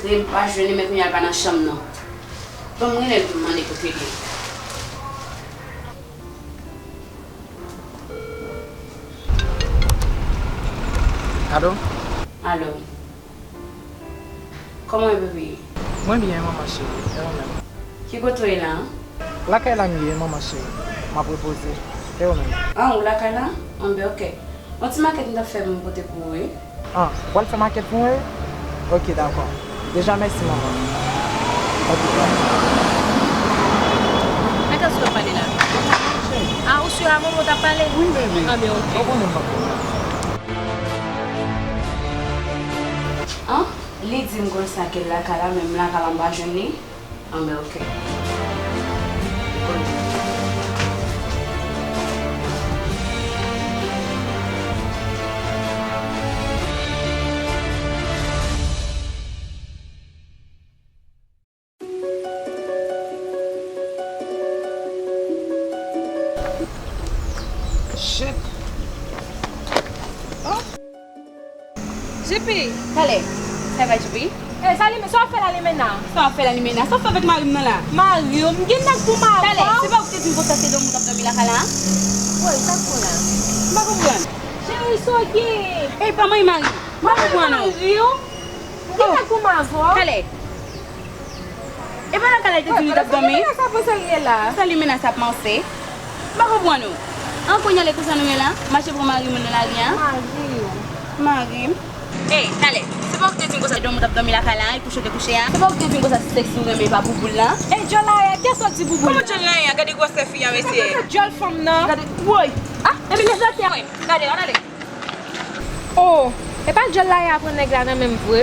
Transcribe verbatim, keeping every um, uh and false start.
Li m pa jwenn li, men kounye a l pa nan chanm nan. Ban m rele l pou m mande kote l ye. Alo? Alo. Kòman w ye, baby? Mwen byen, manman cheri. E ou menm? Ki kote w ye la? Lakay la m ye, manman cheri. M ap repoze. E ou menm? Ah, ou lakay la? Anben, ok. Yon ti makèt m t ap fè pou m pote pou ou, wi. Ah, w al fè makèt pou mwen? Ok, dakò. Deja, mèsi, manman. Ok, bye. Nan ki w ap pale la? Ah, ou sou a manman w t ap pale? Wi, bebe. Anben, ok. Ou konnen m ap pale. Ah, li di m konsa ke l lakay la, men m lakay la, m pa jwenn li. Anben, ok. Shit. Oh. J P. Talè. Sa va, J P? Eh, sa li, sa w ap fè la, Limena? Sa w ap fè la, Limena? Sa w ap fè avèk mari m nan la? Mari w? M gen nèg pou m avè w? Talè, se pa ou ki te di m konsa se dòmi w t ap dòmi lakay la, a? Woy, sa k fè w la? M pa konprann. Cheri, sa w gen? Ey, pa manyen mari m. M pa konprann ou. Mari w? M gen nèg pou m avè w? Talè. E pa nan kay la li te di li t ap dòmi? Sa pou sa l ye la? Sa Limena sa ap manse? M pa konprann ou. An, kounye a lè konsa nou ye la? Mache pran mari m nan lari a? Mari w. Mari m? Ey, talè, se pa ou ki te di m konsa dòmi w t ap dòmi lakay la, e kouche w te kouche a? Se pa ou ki te di m konsa se sèks ou renmen, e pa bouboul la? Ey, djòl la ye a, kiyès w ap di bouboul la? Kòman djòl la ye a? Gade gwosè fi a, mesye. Gade djòl fanm nan. Gade, woy. Ah, epi lè sa te. Woy, gade, ann ale. Oh, e pa djòl la ye a pran nèg la nan men m vre?